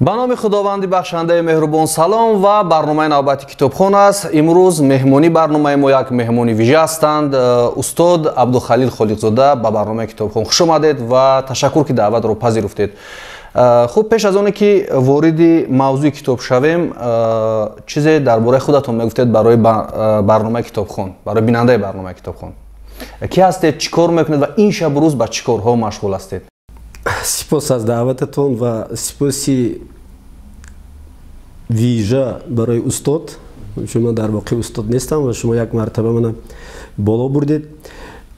Ба номи Худованди бахшандаи меҳрубон, салом ва барномаи навбати Китобхон аст. Имрӯз меҳмони барномаи мо як меҳмони вижа ҳастанд, устод Абдухалил Холиқзода. Ба барномаи Китобхон хуш омадед ва ташаккур, ки даъватро пазируфтед. Хуб, пеш аз оне ки вориди мавзӯи китоб шавем, чизе дар бораи худатон мегуфтед барои барномаи Китобхон, барои бинандаи барномаи Китобхон. Кӣ ҳастед, чӣ кор мекунед ва ин шабу рӯз ба чӣ корҳо машғул ҳастед? Сипос аз даъвататон ва сипоси вижа барои устод, чун ман дар воқеъ устод нестам ва шумо як мартаба мана боло бурдед.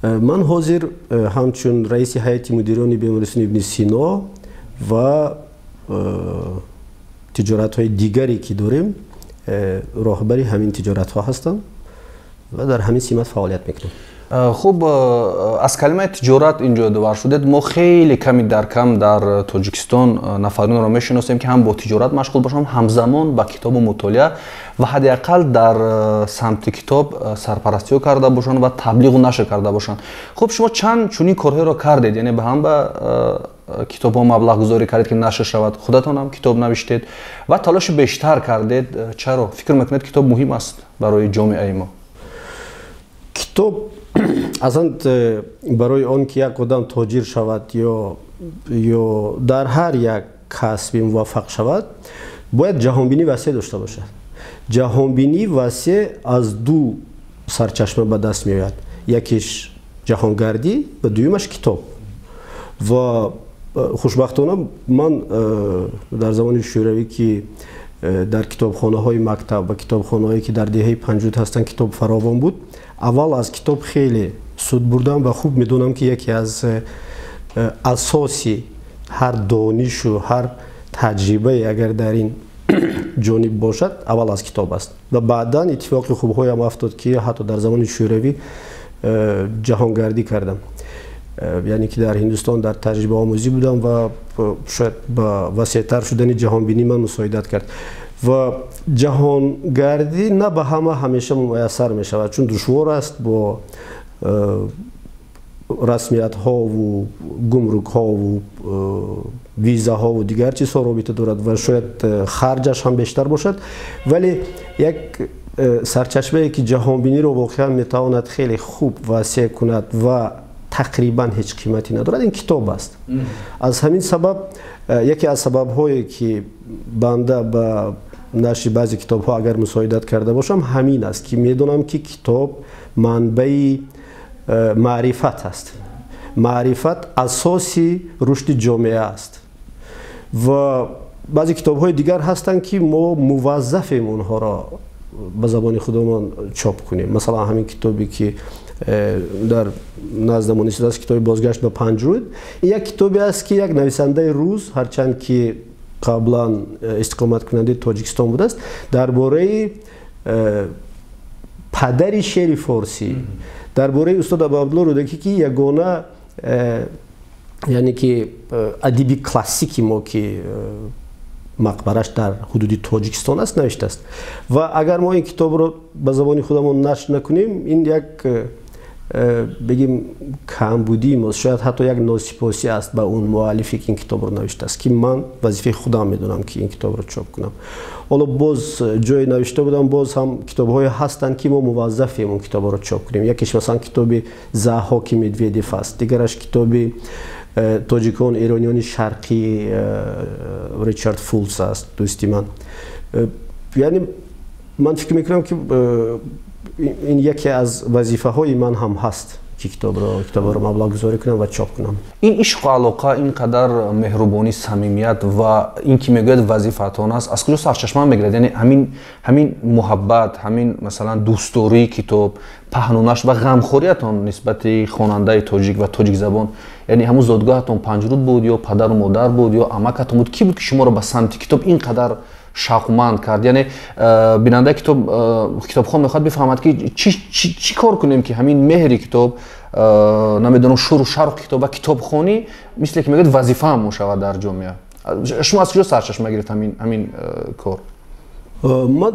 Ман ҳозир ҳамчун раиси ҳайати мудирони бемористони Ибни Сино ва тиҷоратҳои дигаре ки дорем, роҳбари ҳамин тиҷоратҳо ҳастам ва дар ҳамин симат фаъолият мекунам. Хуб, аз калимаи тиҷорат инҷо ёдовар шудед. Мо хеле ками дар кам дар Тоҷикистон нафаронеро мешиносем, ки ҳам бо тиҷорат машғул бошанд, ҳамзамон ба китобу мутолиа ва ҳадди ақал дар самти китоб сарпарастиҳо карда бошанд ва таблиғу нашр карда бошанд. Хуб, шумо чанд чунин корҳоеро кардед? Яъне ба ҳам ба китобҳо маблағгузорӣ кардед, ки нашр шавад, худатон ҳам китоб навиштед ва талоши бештар кардед. Чаро фикр мекунед, китоб муҳим аст барои ҷомеаи мо? Китоб аслан барои он ки як одам тоҷир шавад ё дар ҳар як касби муваффақ шавад, бояд ҷаҳонбинӣ васеъ дошта бошад. Ҷаҳонбинӣ васеъ аз ду сарчашма ба даст меояд: якеш ҷаҳонгардӣ ва дуюмаш китоб. Ва хушбахтона ман дар замони Шӯравӣ, ки дар китобхонаҳои мактаб ва китобхонаҳое, ки дар деҳаи Панҷруд ҳастанд, китоб фаровон буд, аввал аз китоб хеле суд бурдам ва хуб медонам, ки яке аз асоси ҳар донишу ҳар таҷрибае, агар дар ин ҷониб бошад, аввал аз китоб аст. Ва баъдан иттифоқи хубҳоям афтод, ки ҳатто дар замони Шӯравӣ ҷаҳонгардӣ кардам, яъне ки дар Ҳиндустон дар таҷрибаомӯзӣ будам ва шояд ба васеътар шудани ҷаҳонбинӣ ман мусоидат кард. Ва ҷаҳонгардӣ на ба ҳама ҳамеша муяссар мешавад, чун душвор аст, бо расмиятҳову гумрукҳову визаҳову дигар чизҳо робита дорад ва шояд харҷаш ҳам бештар бошад. Вале як сарчашмае, ки ҷаҳонбиниро воқеан метавонад хеле хуб васеъ кунад ва тақрибан ҳеҷ қимате надорад, ин китоб аст. Аз ҳамин сабаб яке аз сабабҳое, ки банда ба нашри баъзе китобҳо агар мусоидат карда бошам, ҳамин аст, ки медонам, ки китоб манбаи маърифат аст, маърифат асоси рушди ҷомеа аст. Ва баъзе китобҳои дигар ҳастанд, ки мо муваззафем онҳоро ба забони худамон чоп кунем. Масалан, ҳамин китобе, ки дар наздамон истодааст, китоби «Бозгашт ба Панҷруд», як китобе аст, ки як нависандаи рус, ҳарчанд ки қаблан истиқоматкунандаи Тоҷикистон будааст, дар бораи падари шеъри форсӣ, дар бораи устод Абуабдулло Рӯдакӣ, ки ягона яъне ки адиби классики мо, ки мақбараш дар ҳудуди Тоҷикистон аст, навиштааст. Ва агар мо ин китобро ба забони худамон нашр накунем, ин як бигем камбудии мост, шояд ҳатто як носипосӣ аст ба он муаллифе, ки ин китобро навиштааст, ки ман вазифаи худам медонам, ки ин китобро чоп кунам. Ҳоло боз ҷое навишта будам, боз ҳам китобҳое ҳастанд, ки мо муваззафем он китобҳоро чоп кунем. Якеш масалан китоби Заҳҳоки Медведев аст, дигараш китоби «Тоҷикон, эрониёни шарқӣ» Ричард Фулс аст, дӯсти ман. Яъне ман фикр мекунам, ки ин яке аз вазифаҳои ман ҳам ҳаст, ки китобро маблағгузорӣ кунам ва чоп кунам. Ин ишқу алоқа, ин қадар меҳрубонӣ, самимият ва ин ки мегӯяд, вазифаатон аст, аз куҷо сарчашма мегирад? Яъне ҳамин муҳаббат, ҳамин масалан дӯстдории китоб, паҳнунаш ва ғамхориятон нисбати хонандаи тоҷик ва тоҷикзабон, яъне ҳамун зодгоҳатон Панҷруд буд ё падару модар буд ё амакатон буд, кӣ буд, ки шуморо ба самти китоб ин қадар шавқманд кард? Яъне бинандаи китобхон мехоҳад бифаҳмад, ки чӣ кор кунем, ки ҳамин меҳри китоб, намедонам, шуру шавқи китоб ва китобхонӣ, мисле ки мегӯяд, вазифаам мешавад дар ҷомеа. Шумо аз куҷо сарчашма гирифт ҳамин кор? Ман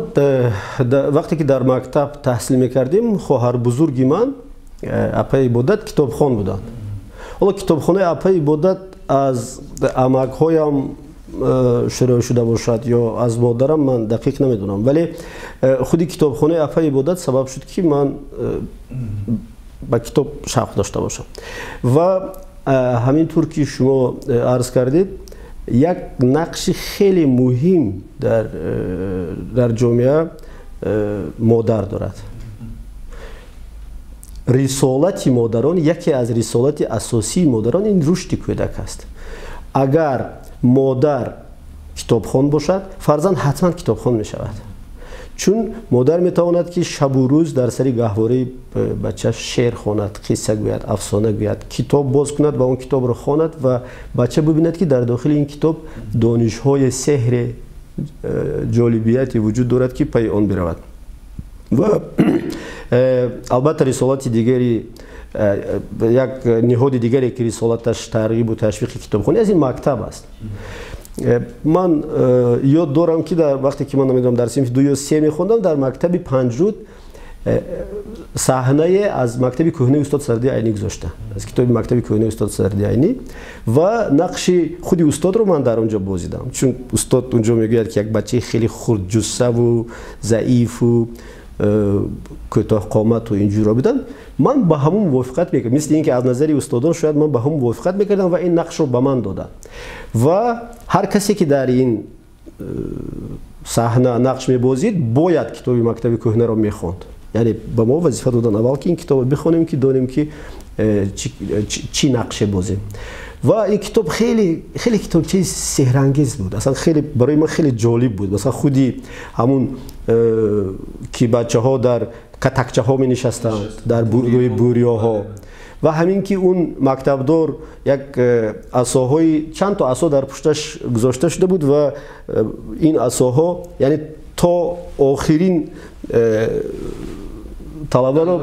вақте ки дар мактаб таҳсил мекардем, хоҳарбузурги ман, апаи Ибодат, китобхон буданд. Ҳоло китобхонаи апаи Ибодат аз амакҳоям шурӯъ шуда бошад ё аз модарам, ман дақиқ намедонам, вале худи китобхонаи апаи Ибодат сабаб шуд, ки ман ба китоб шавқ дошта бошам. Ва ҳамин тур, ки шумо арз кардед, як нақши хеле муҳим дар ҷомеа модар дорад. Рисолати модарон, яке аз рисолати асосии модарон ин рушди кӯдак аст. Агар модар китобхон бошад, фарзанд ҳатман китобхон мешавад, чун модар метавонад, ки шабу рӯз дар сари гаҳвораи бача шеър хонад, қисса гӯяд, афсона гӯяд, китоб боз кунад ва он китобро хонад ва бача бибинад, ки дар дохили ин китоб донишҳои сеҳре, ҷолибияте вуҷуд дорад, ки пайи он биравад. Ва албатта, рисолати дигари, як ниҳоди дигаре, ки рисолаташ тарғибу ташвиқи китобхонӣ аз ин мактаб аст. Ман ёд дорам, ки дар вақте ки ман, намедонам, дар синфи 2 ё 3 мехондам, дар мактаби Панҷруд саҳнае аз мактаби кӯҳнаи устод Садриддин Айнӣ гузошта, аз китоби мактаби кӯҳнаи устод Садриддин Айнӣ, ва нақши худи устодро ман дар он ҷо бозидам, чун устод унҷо мегӯяд, ки як бачаи хеле хурдҷуссаву заифу кӯтоҳқомату инҷуро будам. Ман ба ҳамун мувофиқат мекардам, мисли ин ки аз назари устодон шояд ман ба ҳамун мувофиқат мекардам ва ин нақшро ба ман доданд. Ва ҳар касе, ки дар ин саҳна нақш мебозид, бояд китоби мактаби кӯҳнаро мехонд. Яъне ба мо вазифа додан аввал, ки ин китобро бихонем, ки донем, ки чӣ нақше бозем. Ва ин китоб хеле хеле китобчаи сеҳрангез буд, аслан хеле барои ман хеле ҷолиб буд. Масалан, худи ҳамун ки бачаҳо дар катакчаҳо менишастанд, дар рӯи буриёҳо, ва ҳамин ки он мактабдор як асоҳои, чанд то асо дар пушташ гузошта шуда буд ва ин асоҳо, яъне то охирин талабаро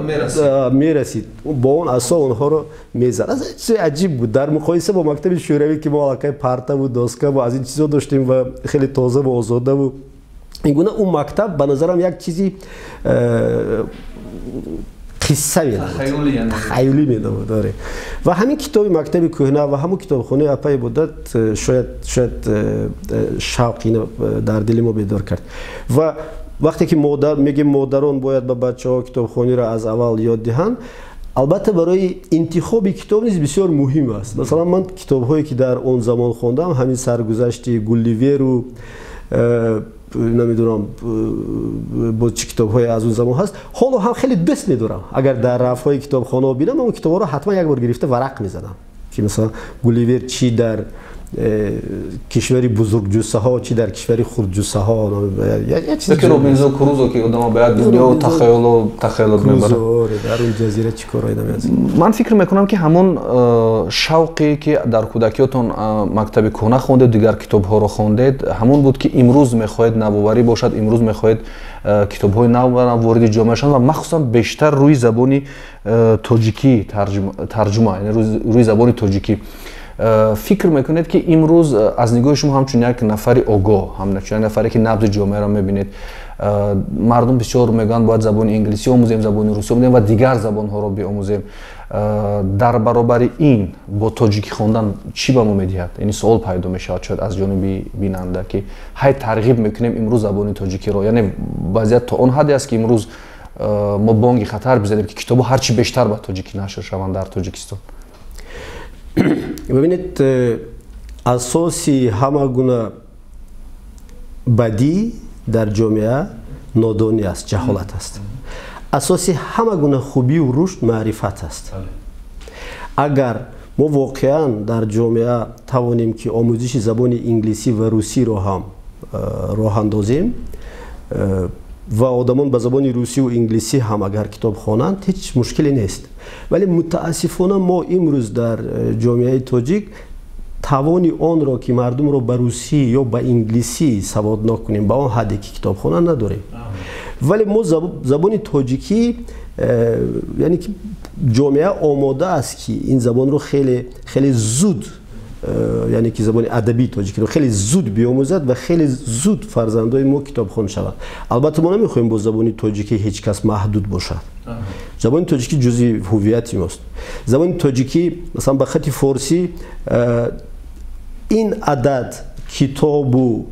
мерасид, бо он асо онҳоро мезад. Чизи аҷиб буд дар муқоиса бо мактаби шӯравӣ, ки мо аллакай партаву доскаву аз ин чизо доштем ва хеле тозаву озодаву ин гуна. Он мактаб ба назарам як чизи қисса менамуд, тахаюлӣ менамуд. Оре, ва ҳамин китоби мактаби кӯҳна ва ҳамун китобхонаи апаи Ибодат шояд шавқ ина дар дили мо бедор кард. Ва вақте ки модар мегем, модарон бояд ба бачаҳо китобхониро аз аввал ёд диҳанд, албатта, барои интихоби китоб низ бисёр муҳим аст. Масалан, ман китобҳое, ки дар он замон хондам, ҳамин саргузашти Гулливеру намедонам боз чӣ китобҳое аз он замон ҳаст, ҳоло ҳам хеле дӯст медорам. Агар дар рафҳои китобхонао бинам, он китобҳоро ҳатман як бор гирифта варақ мезанам, ки масалан Гулливер чӣ дар кишвари бузургҷуссаҳо, чӣ дар кишвари хурдҷуссаҳо. Робинзон Крузо, ки одама ба як дунё тахайюлот мебарад. Дар он ҷазира чӣ корҳое намеаз. Ман фикр мекунам, ки ҳамон шавқе, ки дар кӯдакиётон мактаби кӯҳна хондед, дигар китобҳоро хондед, ҳамон буд, ки имрӯз мехоҳед навоварӣ бошад, имрӯз мехоҳед китобҳои нав вориди ҷомеа шаванд ва махсусан бештар рӯи забони тоҷикӣ тарҷума, яъне рӯи забони тоҷикӣ. Фикр мекунед, ки имрӯз аз нигоҳи шумо, ҳамчун як нафари огоҳ, ҳамчун як нафаре, ки набзи ҷомеаро мебинед, мардум бисёр мегӯянд, бояд забони инглисӣ омӯзем, забони русӣ омӯзем ва дигар забонҳоро биомӯзем, дар баробари ин бо тоҷикӣ хондан чӣ ба мо медиҳад? Яъне суол пайдо мешавад шояд аз ҷониби бинанда, ки ҳай тарғиб мекунем имрӯз забони тоҷикиро, яъне вазъият то он ҳадде аст, ки имрӯз мо бонги хатар бизанем, ки китобҳо ҳарчи бештар ба тоҷикӣ нашр шаванд дар Тоҷикистон. Бибинед, асоси ҳама гуна бадӣ дар ҷомеа нодонӣ аст, ҷаҳолат аст. Асоси ҳама гуна хубию рушд маърифат аст. Агар мо воқеан дар ҷомеа тавонем, ки омӯзиши забони инглисӣ ва русиро ҳам роҳ андозем ва одамон ба забони русиву инглисӣ ҳам агар китоб хонанд, ҳеҷ мушкиле нест. Вале мутаассифона мо имрӯз дар ҷомеаи тоҷик тавони онро, ки мардумро ба русӣ ё ба инглисӣ саводнок кунем ба он ҳадде, ки китоб хонанд, надорем. Вале мо забони тоҷикӣ, яъне ки ҷомеа омода аст, ки ин забонро хеле хеле зуд, яъне ки забони адабии тоҷикиро хеле зуд биомӯзад ва хеле зуд фарзандои мо китобхон шаванд. Албатта, мо намехоҳем бо забони тоҷикӣ ҳеҷ кас маҳдуд бошад. Забони тоҷикӣ ҷузъи ҳуввияти мост. Забони тоҷикӣ, масалан, ба хати форсӣ ин адад Китобу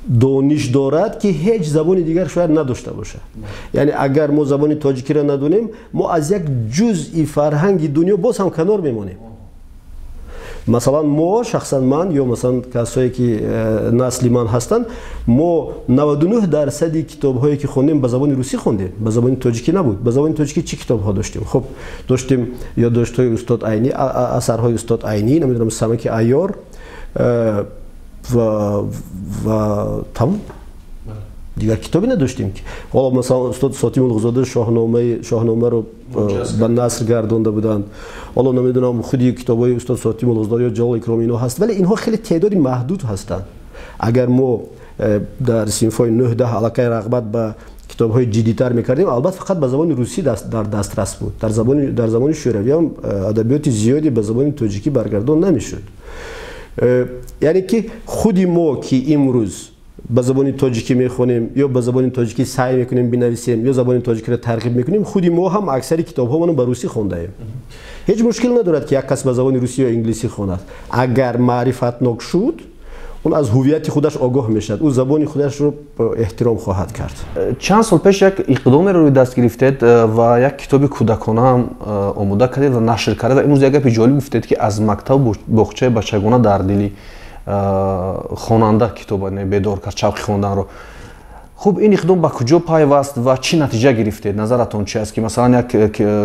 дониш дорад, ки ҳеҷ забони дигар шояд надошта бошад. Яъне агар мо забони тоҷикиро надонем, мо аз як ҷузъи фарҳанги дунё боз ҳам канор мемонем. Масалан, мо, шахсан ман ё масалан касое ки насли ман ҳастанд, мо 99% китобҳое ки хондем, ба забони русӣ хондем, ба забони тоҷикӣ набуд. Ба забони тоҷикӣ чӣ китобҳо доштем? Хуб, доштем ёддоштҳои устод Айнӣ, асарҳои устод Айнӣ, намедонам, Самаки Айёр ва тамом, дигар китобе надоштем. Ки ҳоло масалан устод Сотим Улуғзода Шоҳномаро ба наср гардонда буданд. Ҳоло намедонам, худи китобҳои устод Сотим Улуғзода ё Ҷалол Икроми, инҳо ҳаст, вале инҳо хеле теъдоди маҳдуд ҳастанд. Агар мо дар синфҳои 9-10 аллакай рағбат ба китобҳои ҷиддитар мекардем, албатта, фақат ба забони русӣ дар дастрас буд. Дар замони Шӯравиам адабиёти зиёде ба забони тоҷикӣ баргардон намешуд. Яъне ки худи мо, ки имрӯз ба забони тоҷикӣ мехонем ё ба забони тоҷикӣ саъй мекунем бинависем ё забони тоҷикиро тарғиб мекунем, худи мо ҳам аксари китобҳомонро ба русӣ хондаем. Ҳеҷ мушкил надорад, ки як кас ба забони русӣ ё инглисӣ хонад. Агар маърифатнок шуд, он аз ҳуввияти худаш огоҳ мешавад, ӯ забони худашро эҳтиром хоҳад кард. Чанд сол пеш як иқдомеро рӯи даст гирифтед ва як китоби кӯдакона ҳам омода кардед ва нашр кардед. Ва имрӯз як гапи ҷолиб гуфтед, ки аз мактабу боғчаи бачагона дар дили хонанда китоба бедор кард, шавқи хонданро. Хуб, ин иқдом ба куҷо пайваст ва чӣ натиҷа гирифтед? Назаратон чи аст, ки масалан як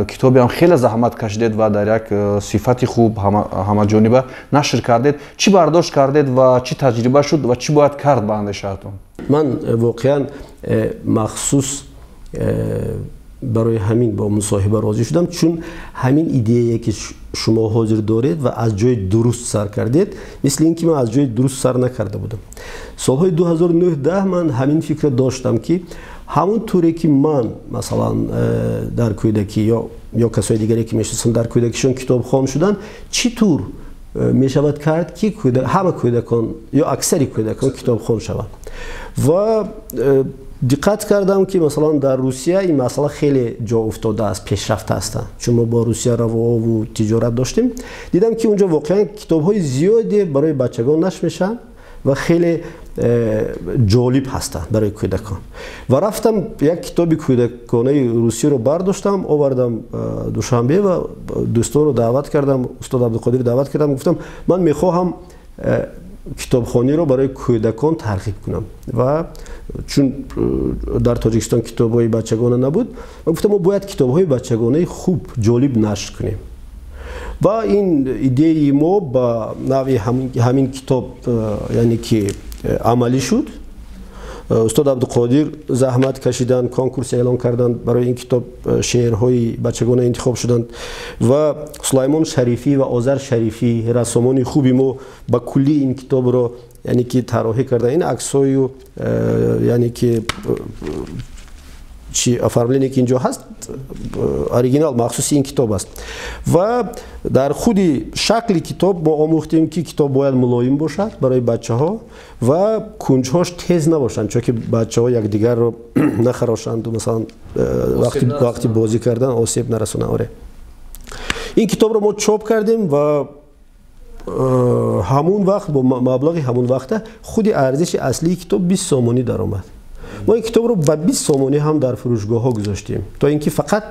китобеам хеле заҳмат кашидед ва дар як сифати хуб, ҳамаҷониба нашр кардед? Чӣ бардошт кардед ва чӣ таҷриба шуд ва чӣ бояд кард ба андешаатон? Ман воқеан махсус барои ҳамин бо мусоҳиба розӣ шудам, чун ҳамин идеяе ки шумо ҳозир доред ва аз ҷои дуруст сар кардед, мисли ин ки ман аз ҷои дуруст сар накарда будам. Солҳои 2009 ман ҳамин фикрро доштам, ки ҳамон туре ки ман масалан дар кӯдакӣ ё касои дигаре ки мешиносам дар кӯдакишон китобхон шуданд, чӣ тур мешавад кард, ки ҳама кӯдакон ё аксари кӯдакон китобхон шаванд. Ва диққат кардам, ки масалан дар Русия ин масъала хеле ҷо уфтодааст, пешрафта ҳастанд. Чун мо бо Русия равову тиҷорат доштем, дидам, ки унҷо воқеан китобҳои зиёде барои бачагон нашр мешаванд ва хеле ҷолиб ҳастанд барои кӯдакон. Ва рафтам, як китоби кӯдаконаи русиро бардоштам, овардам Душанбе ва дӯстонро даъват кардам, устод Абдуқодирро даъват кардам, гуфтам: ман мехоҳам китобхониро барои кӯдакон тарғиб кунам. Ва чун дар Тоҷикистон китобҳои бачагона набуд, ман гуфтам, мо бояд китобҳои бачагонаи хуб, ҷолиб нашр кунем. Ва ин идеяи мо ба навъи ҳамин китоб, яъне ки амалӣ шуд. Устод Абдуқодир заҳмат кашиданд, конкурс эълон карданд барои ин китоб, шеърҳои бачагона интихоб шуданд ва Сулаймон Шарифӣ ва Озар Шарифӣ, рассомони хуби мо, ба куллӣ ин китобро, яъне ки тарроҳӣ карда. Ин аксҳою, яъне ки чи оформление ки инҷо ҳаст, оригинал, махсуси ин китоб аст. Ва дар худи шакли китоб мо омӯхтем, ки китоб бояд мулоим бошад барои бачаҳо ва кунҷҳош тез набошанд, чунки бачаҳо якдигарро нахарошанду масалан вақти бозӣ кардан осеб нарасонанд. Оре, ин китобро мо чоп кардем ва ҳамун вақт бо маблағи ҳамун вақта худи арзиши аслии китоб 20 сомонӣ даромад. Мо ин китобро ба 20 сомонӣ ҳам дар фурӯшгоҳҳо гузоштем, то ин ки фақат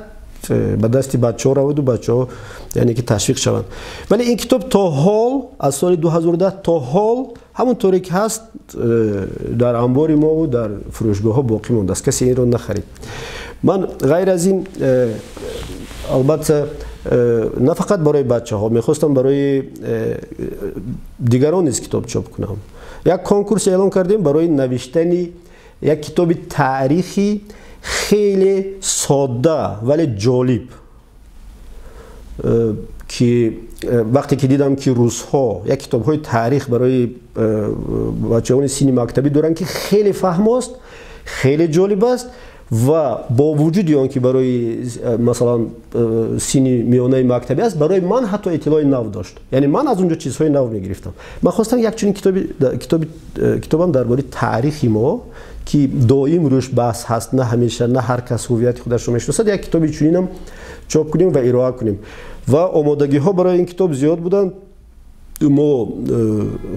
ба дасти бачаҳо раваду бачаҳо, яъне ки ташвиқ шаванд. Вале ин китоб то ҳол, аз соли 2010 то ҳол, ҳамон торе ки ҳаст, дар анбори мову дар фурӯшгоҳҳо боқӣ мондааст, касе инро нахарид. Ман ғайр аз ин, албатта, на фақат барои бачаҳо, мехостам барои дигарон низ китоб чоп кунам. Як конкурс эълон кардем барои навиштани як китоби таърихи хеле содда, вале ҷолиб, ки вақте ки дидам, ки русҳо як китобҳои таърих барои бачаҳони синни мактабӣ доранд, ки хеле фаҳмост, хеле ҷолиб аст ва бо вуҷуди он ки барои масалан синни миёнаи мактабӣ аст, барои ман ҳатто иттилои нав дошт, яъне ман аз он ҷо чизҳои нав мегирифтам. Ман хостам як чунин китобам дар бораи таърихи мо, ки доим рӯш баҳс ҳаст, на ҳамеша, на ҳар кас ҳуввияти худашро мешиносад, як китоби чунинам чоп кунем ва ироа кунем. Ва омодагиҳо барои ин китоб зиёд буданд. Мо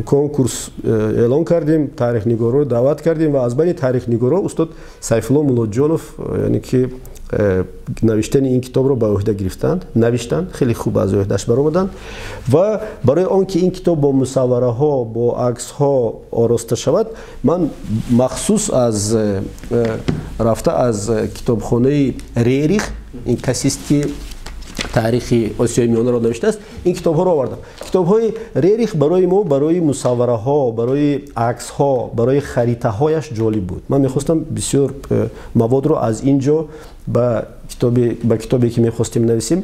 конкурс эълон кардем, таърихнигорро даъват кардем ва аз байни таърихнигорро устод Сайфулло Муллоҷонов, яъне ки навиштани ин китобро ба ӯҳда гирифтанд, навиштанд, хеле хуб аз ӯҳдаш баромаданд ва барои он ки ин китоб бо мусаввараҳо, бо аксҳо ороста шавад, ман махсус аз рафта аз китобхонаи Рерих, ин касест ки таърихи Осиёи Миёнаро навиштааст, ин китобҳоро овардам. Китобҳои Рерих барои мо, барои мусаввараҳо, барои аксҳо, барои харитаҳояш ҷолиб буд. Ман мехостам бисёр маводро аз ин ҷо ба китобе ки мехостем нависем,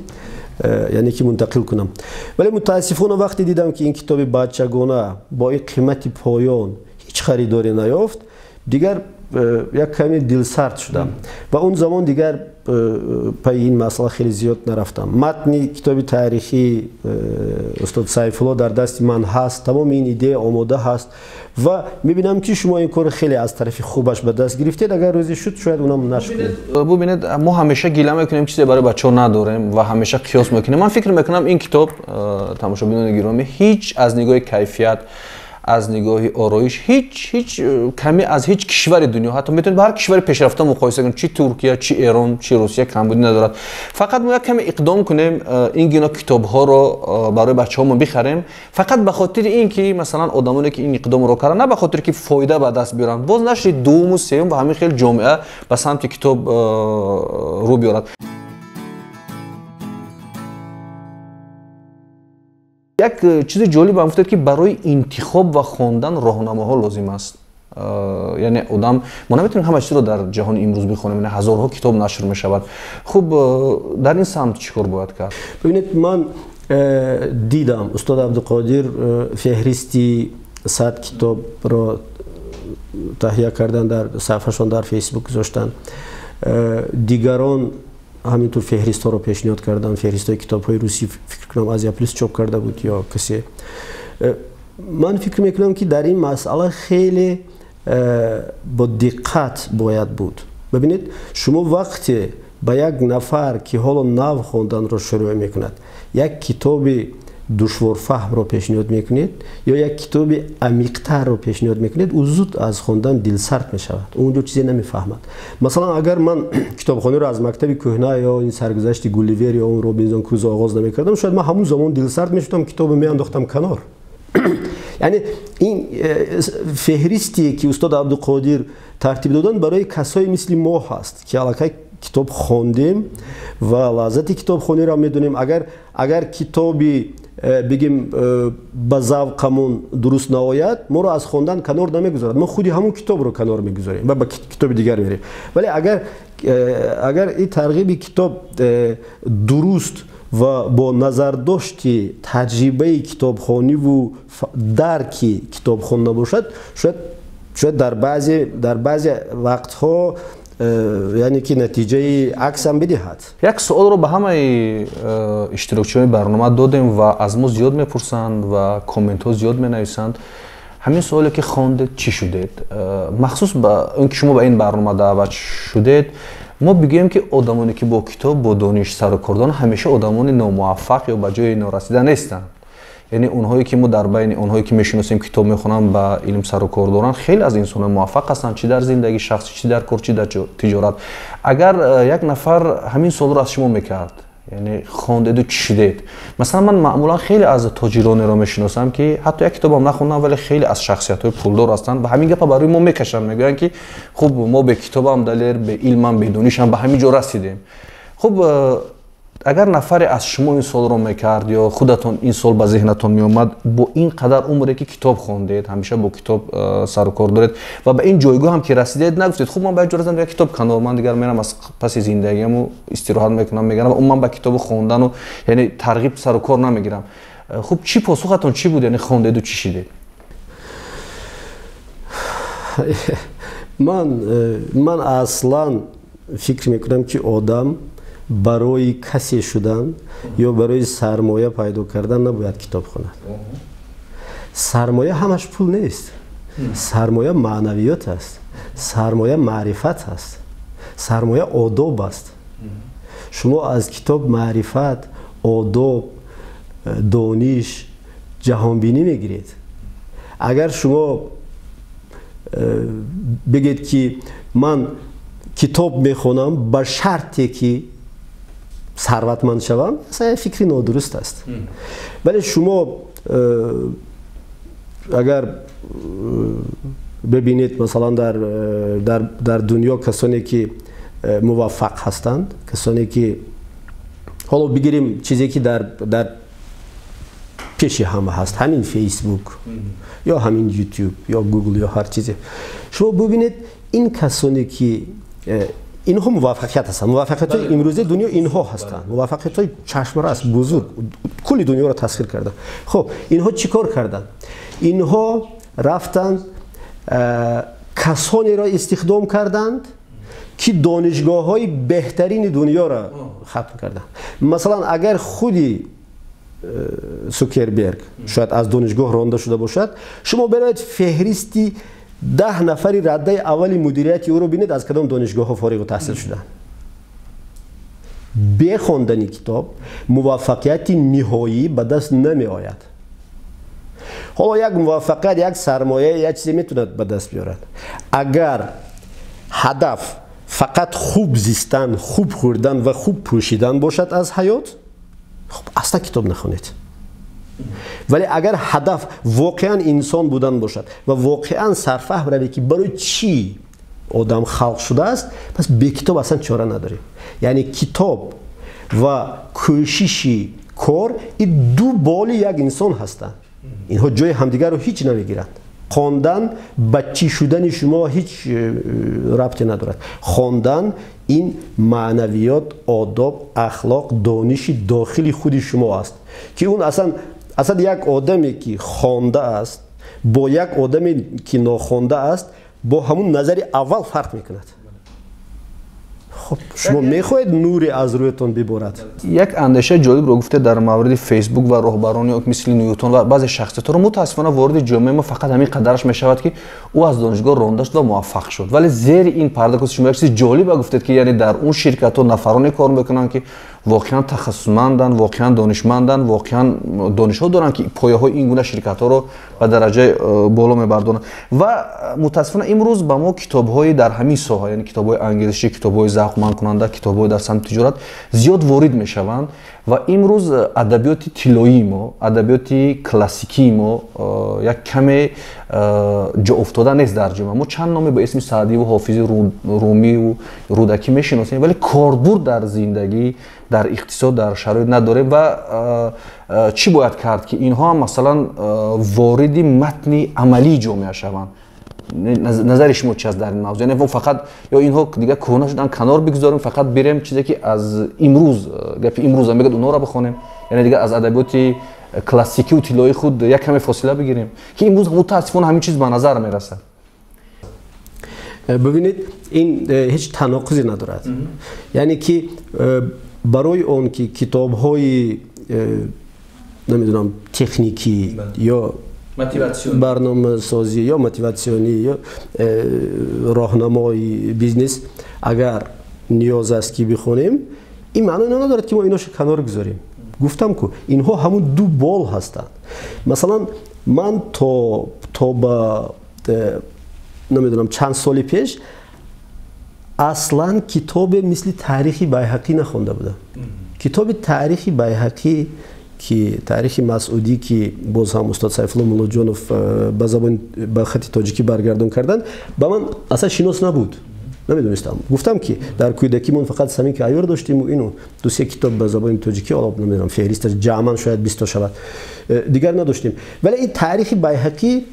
яъне ки мунтақил кунам. Вале мутаассифона вақте дидам ки ин китоби бачагона бо ин қимати поён ҳеҷ харидоре наёфт, дигар як каме дилсард шудам ва он замон дигар пайи ин масъала хеле зиёд нарафтам. Матни китоби таърихии устод Сайфулло дар дасти ман ҳаст, тамоми ин идея омода ҳаст ва мебинам ки шумо ин корро хеле аз тарафи хубаш ба даст гирифтед. Агар рӯзе шуд, шояд унам нашр кунед. Бубинед, мо ҳамеша гила мекунем, чизе барои бачаҳо надорем ва ҳамеша қиёс мекунем. Ман фикр мекунам ин китоб, тамошобинони гиромӣ, ҳеҷ аз нигоҳи кайфият, аз нигоҳи ороиш ҳеҷ каме аз ҳеҷ кишвари дунё, ҳатто метавонед ба ҳар кишвари пешрафта муқоиса кунед, чи Туркия, чи Эрон, чи Русия, камбудӣ надорад. Фақат мо як каме иқдом кунем, ин гуна китобҳоро барои бачаҳомон бихарем, фақат ба хотири ин ки масалан одамоне ки ин иқдомро карданд, на ба хотири ки фоида ба даст биёранд, боз нашри дуввуму сеюм ва ҳамин хел ҷомеа ба самти китоб рӯ биёрад. Як чизи ҷолиб ҳам гуфтед, ки барои интихоб ва хондан роҳнамоҳо лозим аст. Яъне одам, мо наметавонем ҳама чизро дар ҷаҳони имрӯз бихонем, яъне ҳазорҳо китоб нашр мешавад. Хуб, дар ин самт чӣ кор бояд кард? Бибинед, ман дидам устод Абдуқодир феҳристи 100 китобро таҳия кардан, дар саҳифашон дар Фейсбук гузоштанд. Дигарон ҳаминтур феҳристҳоро пешниҳод карданд, феҳристҳои китобҳои русӣ, фикр кунам Азия Плюс чоп карда буд ё касе. Ман фикр мекунам ки дар ин масъала хеле бо диққат бояд буд. Бибинед, шумо вақте ба як нафар ки ҳоло нав хонданро шурӯъ мекунад, як китоби душворфаҳмро пешниҳод мекунед ё як китоби амиқтарро пешниҳод мекунед, ӯ зуд аз хондан дилсард мешавад, ӯ онҷо чизе намефаҳмад. Масалан, агар ман китобхониро аз мактаби кӯҳна ё ин саргузашти Гулливер ё он Робинзон Крузо оғоз намекардам, шояд ман ҳамун замон дилсард мешудам, китобро меандохтам канор. Яъне ин феҳристие ки устод Абдуқодир тартиб доданд, барои касое мисли мо ҳаст ки аллакай китоб хондем ва лаззати китобхониро медонем. Агар китоби бигем ба завқамон дуруст наояд, моро аз хондан канор намегузорад, мо худи ҳамон китобро канор мегузорем ва ба китоби дигар мерем. Вале агар ин тарғиби китоб дуруст ва бо назардошти таҷрибаи китобхониву дарки китобхон набошад, шояд дар баъзе вақтҳо яъне ки натиҷаи акс ҳам бидиҳад. Як суолро ба ҳамаи иштирокчиёни барнома додем ва аз мо зиёд мепурсанд ва комментҳо зиёд менависанд. Ҳамин суоле ки хондед, чӣ шудед? Махсус ба он ки шумо ба ин барнома даъват шудед, мо бигӯем ки одамоне ки бо китоб, бо дониш сару кор доранд, ҳамеша одамони номуваффақ ё ба ҷои норасида нестанд. Яъне онҳое ки мо дар байни онҳое ки мешиносем, китоб мехонанд, ба илм сару кор доранд, хеле аз инсонҳо муваффақ ҳастанд, чӣ дар зиндагии шахсӣ, чӣ дар кор, чӣ дар тиҷорат. Агар як нафар ҳамин суолро аз шумо мекард, яъне хондеду чӣ шудед? Масалан, ман маъмулан хеле аз тоҷиронеро мешиносам ки ҳатто як китобам нахондам, вале хеле аз шахсиятҳои пулдор ҳастанд ва ҳамин гапа барои мо мекашанд, мегӯянд ки хуб, мо бе китобам далер, бе илмам, бе донишам ба ҳамин ҷо расидем. Хуб, агар нафаре аз шумо ин суолро мекард ё худатон ин суол ба зеҳнатон меомад, бо ин қадар умре ки китоб хондед, ҳамеша бо китоб сару кор доред ва ба ин ҷойгоҳ ҳам ки расидед, нагуфтед хуб, ман ба як ҷо расидам, як китоб канор, ман дигар мерам аз паси зиндагиаму истироҳат мекунам, мегарам ва умуман ба китобу хондану яъне тарғиб сару кор намегирам. Хуб, чӣ посухатон чӣ буд? Яъне хондеду чӣ шидед? Ман аслан фикр мекунам ки одам барои касе шудан ё барои сармоя пайдо кардан набояд китоб хонад. Сармоя ҳамаш пул нест. Сармоя маънавиёт аст, сармоя маърифат аст, сармоя одоб аст. Шумо аз китоб маърифат, одоб, дониш, Ҷаҳонбинӣ мегиред. Агар шумо бигед, ки ман китоб мехонам ба шарте, ки сарватманд шавам, фикри нодуруст аст. Вале шумо агар бибинед, масалан, дар дунё касоне, ки муваффақ ҳастанд, касоне, ки ҳоло бигирем, чизе, ки дар пеши ҳама ҳаст, ҳамин Фейсбук ё ҳамин Ютуб ё Гугл ё ҳар чизе, шумо бубинед, ин касоне, ки инҳо муваффақият ҳастанд, муваффақиятҳои имрӯзаи дунё инҳо ҳастанд, муваффақиятҳои чашмрас, бузург, кулли дунёро тасхир карданд. Хуб, инҳо чӣ кор карданд? Инҳо рафтанд, касонеро истихдом карданд, ки донишгоҳҳои беҳтарини дунёро хатм карданд. Масалан, агар худи Сукерберг шояд аз донишгоҳ ронда шуда бошад, шумо биравед, феҳристи 10 нафари раддаи аввали мудирияти ӯро бинед, аз кадом донишгоҳҳо фориғу таҳсил шуданд. Бе хондани китоб муваффақияти ниҳоӣ ба даст намеояд. Ҳоло як муваффақият, як сармоя, як чизе метавонад ба даст биёрад. Агар ҳадаф фақат хуб зистан, хуб хӯрдан ва хуб пӯшидан бошад аз ҳаёт, хуб, аслан китоб нахонед. Вале агар ҳадаф воқеан инсон будан бошад ва воқеан сарфаҳм равед, ки барои чӣ одам халқ шудааст, пас бе китоб аслан чора надорем. Яъне китоб ва кӯшиши кор ин ду боли як инсон ҳастанд. Инҳо ҷои ҳамдигарро ҳеҷ намегиранд. Хондан ба чӣ шудани шумо ҳеҷ рабте надорад. Хондан ин маънавиёт, одоб, ахлоқ, дониши дохили худи шумо аст, ки он аслан як одаме, ки хондааст, бо як одаме, ки нохонда аст, бо ҳамун назари аввал фарқ мекунад. Хуб, шумо мехоҳед нуре аз рӯятон биборад. Як андешаи ҷолибро гуфте дар мавриди Фейсбук ва роҳбарони мисли Ньютон ва баъзе шахсиятҳоро. Мутаассифона, вориди ҷомеаи мо фақат ҳамин қадараш мешавад, ки ӯ аз донишгоҳ ронда шуд ва муваффақ шуд. Вале зери ин парда шумо як чизи ҷолиба гуфтед, ки яъне дар он ширкатҳо нафароне кор мекунанд, ки воқеан тахассусманданд, воқеан донишманданд, воқеан донишҳо доранд, ки пояҳои ин гуна ширкатҳоро ба дараҷаи боло мебардонанд. Ва мутаассифона имрӯз ба мо китобҳои дар ҳамин соҳа, яъне китобҳои ангезишӣ, китобҳои завқмандкунанда, китобҳои дар самти тиҷорат зиёд ворид мешаванд ва имрӯз адабиёти тиллоии мо, адабиёти классикии мо як каме ҷоофтода нест дар ҷомеа. Мо чанд номе ба исми Саъдиву Ҳофизи, Румиву Рӯдакӣ мешиносем, вале корбурд дар зиндагӣ, дар иқтисод, дар шароит надорем. Ва чӣ бояд кард, ки инҳо ҳам, масалан, вориди матни амалии ҷомеа шаванд? Назари шумо чи аст дар ин мавзӯъ? Яъне мо фақат ё инҳо дигар кӯҳна шудан, канор бигузорем, фақат бирем чизе, ки аз имрӯз гапи имрӯза мегӯяд, онҳоро бихонем, яъне дигар аз адабиёти классикиву тиллоии худ як каме фосила бигирем, ки имрӯз мутаассифона ҳамин чиз ба назар мерасад? Бибинед, ин ҳеҷ таноқузе надорад. Яъне ки барои он ки китобҳои, намедонам, техникӣ ё барномасозӣ ё мотиватсионӣ ё роҳнамои бизнес агар ниёз аст, ки бихонем, ин маъно надорад, ки мо иношо канор гузорем. Гуфтам ку, инҳо ҳамун ду бол ҳастанд. Масалан, ман то ба, намедонам, чанд соли пеш аслан китобе мисли Таърихи Байҳақӣ нахонда будам. Китоби Таърихи Байҳақӣ, ки Таърихи Масъудӣ, ки боз ҳам устод Сайфулло Муллоҷонов ба забони, ба хати тоҷикӣ баргардон карданд, ба ман аслан шинос набуд, намедонистам. Гуфтам, ки дар кӯдакимон фақат Самики Айёр доштиму ину ду-се китоб ба забони тоҷикӣ, ҳоло намедонам, феҳристаш ҷамъан шояд 20то шавад, дигар надоштем. Вале ин Таърихи Байҳақӣ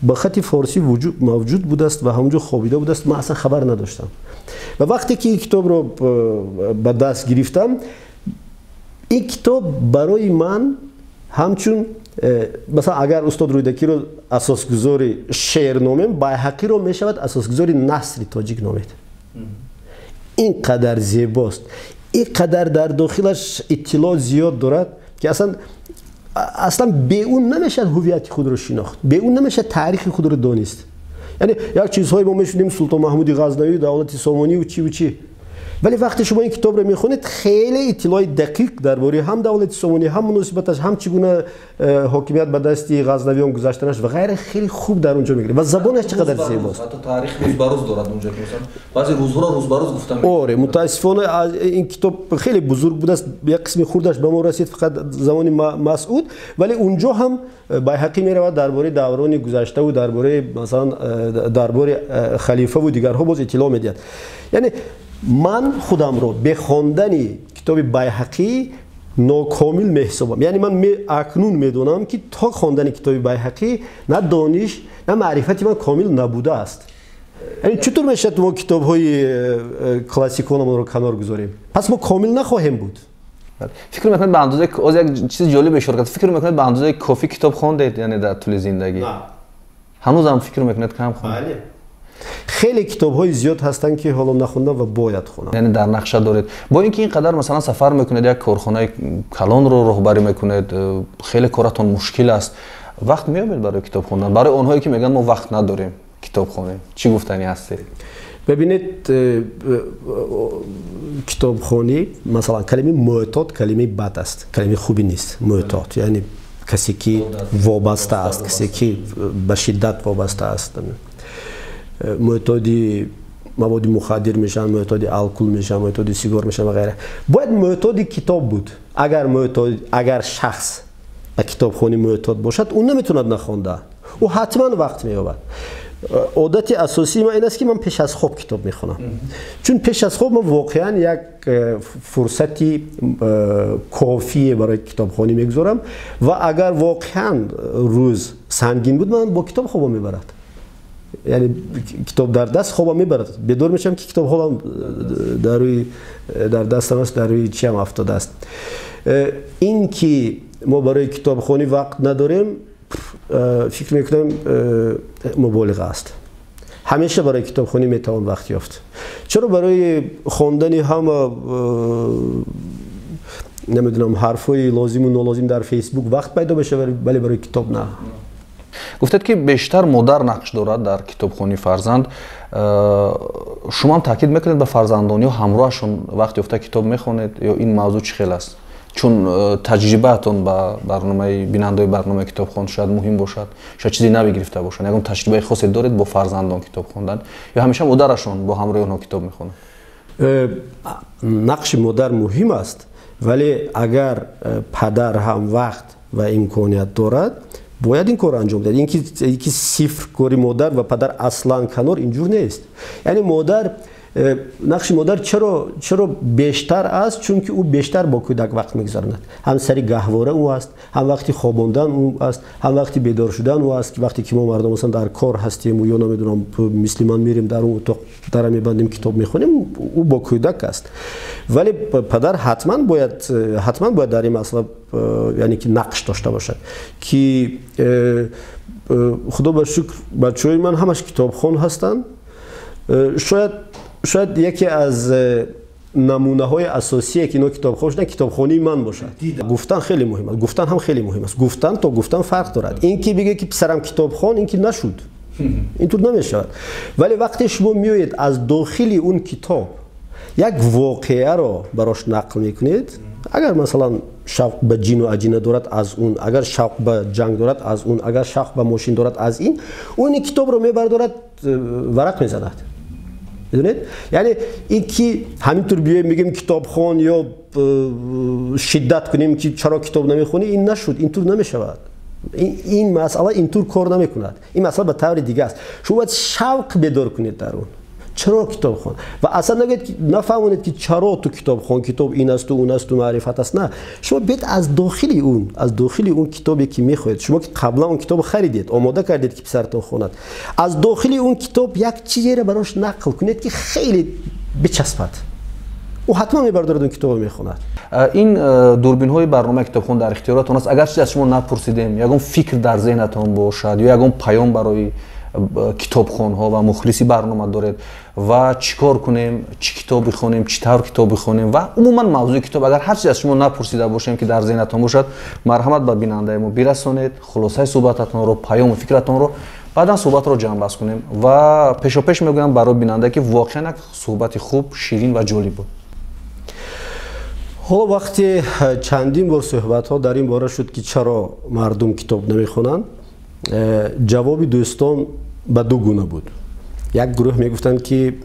ба хати форсӣ мавҷуд будааст ва ҳамонҷо хобида будааст, ман аслан хабар надоштам. Ва вақте ки ин китобро ба даст гирифтам, ин китоб барои ман ҳамчун, масалан, агар устод Рӯдакиро асосгузори шеър номем, Байҳақиро мешавад асосгузори насри тоҷик номед. Ин қадар зебост, ин қадар дар дохилаш иттилоъ зиёд дорад, ки аслан бе ӯ намешавад ҳувияти худро шинохт, бе ӯ намешавад таърихи худро донист. Яъне як чизҳое мо мешунем: Султон Маҳмуди Ғазнавӣ, давлати Сомониву чиву чӣ. Вале вақте шумо ин китобро мехонед, хеле иттилои дақиқ дар бораи ҳам давлати Сомонӣ, ҳам муносибаташ, ҳам чӣ гуна ҳокимият ба дасти ғазнавиён гузаштанаш ва ғайра хеле хуб дар онҷо мегирад ва забонаш чӣ қадар зебост. Ҳатто таърих рӯз ба рӯз дорад онҷо, ки масалан баъзе рӯзҳоро рӯз ба рӯз гуфта мешавад. Оре, мутаассифона ин китоб хеле бузург будааст, як қисми хурдаш ба мо расид фақат замони Масъуд, вале унҷо ҳам Байҳақӣ меравад дар бораи даврони гузаштаву дар бораи масалан дар бораи халифаву дигарҳо боз иттилоъ медиҳад. Яъне ман худамро бе хондани китоби Байҳақӣ нокомил меҳисобам. Яъне ман акнун медонам, ки то хондани китоби Байҳақӣ на дониш, на маърифати ман комил набудааст. Яъне чутур мешавад мо китобҳои классиконамонро канор гузорем? Пас мо комил нахоҳем буд. Фикр мекунед ба андозаи, оз як чизи ҷолиб ишора кард, фикр мекунед ба андозаи кофӣ китоб хондед, яъне дар тӯли зиндагӣ? Ҳанӯзам фикр мекунед кам хондед? Бале. Хеле китобҳои зиёд ҳастанд, ки ҳоло нахондам ва бояд хонам. Яъне дар нақша доред. Бо ин ки ин қадар масалан сафар мекунед, як корхонаи калонро роҳбарӣ мекунед, хеле коратон мушкил аст, вақт меёбед барои китоб хондан? Барои онҳое ки мегӯянд, мо вақт надорем китоб хонем, чӣ гуфтанӣ ҳастед? Бибинед, китобхонӣ, масалан, калимаи мӯътод калимаи бад аст, калимаи хубе нест. Мӯътод яъне касе ки вобаста аст, касе ки ба шиддат вобаста аст. Мӯътоди маводи мухаддир мешаванд, мӯътоди алкогол мешаванд, мӯътоди сигор мешаванд ва ғайра. Бояд мӯътоди китоб буд. Агар мӯътод, агар шахс ба китобхонӣ мӯътод бошад, ӯ наметавонад нахонда, ӯ ҳатман вақт меёбад. Одати асосии ман ин аст, ки ман пеш аз хоб китоб мехонам, чун пеш аз хоб ман воқеан як фурсати кофие барои китобхонӣ мегузорам ва агар воқеан рӯз сангин буд, ман бо китоб хобам мебарад. Яъне китоб дар даст хобам мебарад, бедор мешавам, ки китоб ҳолам дар рӯи дар дастам аст, дар рӯи чиам афтодааст. Ин ки мо барои китобхонӣ вақт надорем, фикр мекунам, муболиға аст. Ҳамеша барои китобхонӣ метавон вақт ёфт. Чаро барои хондани ҳама, намедонам, ҳарфҳои лозиму нолозим дар Фейсбук вақт пайдо мешавад, вале барои китоб на? Гуфтед, ки бештар модар нақш дорад дар китобхонии фарзанд. Шумоам таъкид мекунед ба фарзандон ё ҳамроҳашон вақт ёфта китоб мехонед, ё ин мавзӯъ чӣ хел аст? Чун таҷрибаатон ба барномаи бинандаои барномаи китобхон шояд муҳим бошад, шояд чизи наве гирифта бошанд. Ягон таҷрибаи хосе доред бо фарзандон китоб хондан ё ҳамеша модарашон бо ҳамроҳи онҳо китоб мехонад? Нақши модар муҳим аст, вале агар падар ҳам вақт ва имконият дорад, бояд ин корро анҷом диҳад. Ин ки сифр кори модар ва падар аслан канор, инҷур нест. Яъне модар, нақши модар чаро бештар аст? Чунки ӯ бештар бо кӯдак вақт мегузаронад. Ҳам сари гаҳвора ӯ аст, ҳам вақти хобондан ӯ аст, ҳам вақти бедор шудан ӯ аст. Вақте ки мо мардум масалан дар кор ҳастем ё, намедонам, мисли ман мерем, дар он утоқ дара мебандем, китоб мехонем, ӯ бо кӯдак аст. Вале падар ҳатман бояд дар ин масъала, яъне ки нақш дошта бошад, ки худо ба шукр, бачаҳои ман ҳамаш китобхон ҳастанд. Шояд яке аз намунаҳои асосие, ки ино китобхон шуданд, китобхонии ман бошад. Гуфтан хеле муҳим аст, гуфтан ҳам хеле муҳим аст. Гуфтан то гуфтан фарқ дорад. Ин ки бигӯе, ки писарам китобхон, ин ки нашуд, интур намешавад. Вале вақте шумо меоед, аз дохили он китоб як воқеаро барош нақл мекунед, агар масалан шавқ ба ҷину аҷина дорад, аз он, агар шавқ ба ҷанг дорад, аз он, агар шавқ ба мошин дорад, аз ин, ӯ ин китобро мебардорад, варақ мезанад. Медонед, яъне ин ки ҳамин тур биёем, мегӯем китобхон ё шиддат кунем, ки чаро китоб намехонӣ, ин нашуд, ин тур намешавад. Ин масъала ин тур кор намекунад. Ин масъала ба таври дига аст. Шумо бояд шавқ бедор кунед дар он, чаро китобхон, ва аслан нагӯед, нафаҳмонед, ки чаро ту китобхон, китоб ин асту он асту маърифат аст. На, шумо биед аз дохили он китобе, ки мехоҳед шумо, ки қаблан он китобро харидед, омода кардед, ки писаратон хонад, аз дохили он китоб як чизеро барош нақл кунед, ки хеле бичаспад, ӯ ҳатман мебардорад, он китобро мехонад. Ин дурбинҳои барномаи китобхон дар ихтиёратон аст. Агар чизе аз шумо напурсидем, ягон фикр дар зеҳнатон бошад ё ягон паём барои Китобхонҳо ва мухлиси барнома доред ва чӣ кор кунем, чӣ китоб бихонем, чӣ тавр китоб бихонем ва умуман мавзӯи китоб, агар ҳар чиз аз шумо напурсида бошем, ки дар зеҳнатон бошад, марҳамат, ба бинандаи мо бирасонед хулосаи суҳбататонро, паёму фикратонро, баъдан суҳбатро ҷамъбаст кунем. Ва пешопеш мегӯям барои бинанда, ки воқеан як суҳбати хуб, ширин ва ҷолиб буд. Ҳоло вақте чандин бор суҳбатҳо дар ин бора шуд, ки чаро мардум китоб намехонанд, ҷавоби дӯстон ба ду гуна буд. Як гурӯҳ мегуфтанд, ки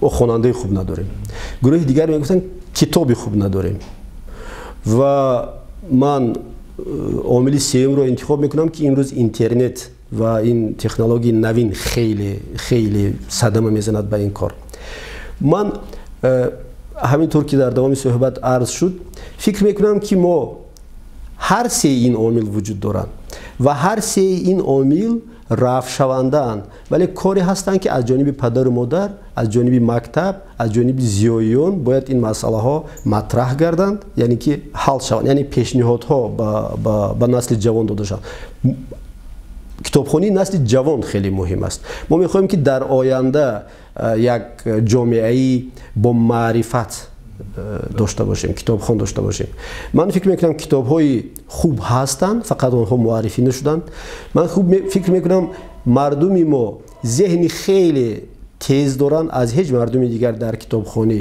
мо хонандаи хуб надорем, гурӯҳи дигар мегуфтанд, китоби хуб надорем. Ва ман омили сеюмро интихоб мекунам, ки имрӯз интернет ва ин технологияи навин хеле хеле садама мезанад ба ин кор. Ман ҳамин тур, ки дар давоми суҳбат арз шуд, фикр мекунам, ки мо ҳар сеи ин омил вуҷуд доранд ва ҳар сеи ин омил рафъшавандаанд, вале коре ҳастанд, ки аз ҷониби падару модар, аз ҷониби мактаб, аз ҷониби зиёиён бояд ин масъалаҳо матраҳ гарданд, яъне ки ҳал шаванд, яъне пешниҳодҳо ба насли ҷавон дода шаванд. Китобхонии насли ҷавон хеле муҳим аст. Мо мехоҳем, ки дар оянда як ҷомеаи бо маърифат дошта бошем, китобхон дошта бошем. Ман фикр мекунам, китобҳои хуб ҳастанд, фақат онҳо муаррифӣ нашуданд. Ман хуб фикр мекунам, мардуми мо зеҳни хеле тез доранд, аз ҳеҷ мардуми дигар дар китобхонӣ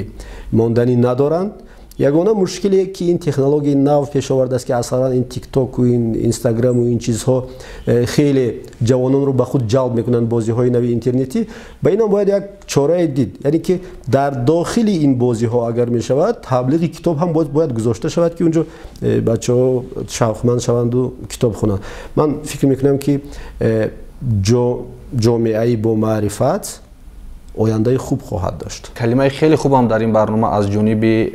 монданӣ надоранд. Ягона мушкиле, ки ин технологияи нав пеш овардааст, ки асалан ин Тиктоку, ин Инстаграму ин чизҳо хеле ҷавононро ба худ ҷалб мекунанд, бозиҳои нави интернетӣ, ба инам бояд як чорае дид, яъне ки дар дохили ин бозиҳо, агар мешавад, таблиғи китоб ҳам бояд гузошта шавад, ки унҷо бачаҳо шавқманд шаванду китоб хонанд. Ман фикр мекунам, ки ҷомеаи бо маърифат ояндаи хуб хоҳад дошт. Калимаи хеле хубам дар ин барнома аз ҷониби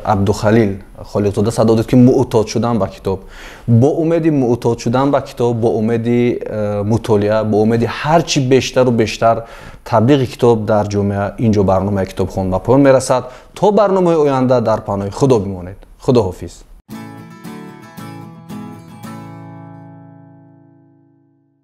Абдухалил Холиқзода садо дод, ки муътод шудан ба китоб. Бо умеди муътод шудан ба китоб, бо умеди мутолиа, бо умеди ҳар чӣ бештару бештар таблиғи китоб дар ҷомеа, ин ҷо барномаи Китобхон ба поён мерасад. То барномаи оянда дар паноҳи Худо бимонед. Худо ҳофиз.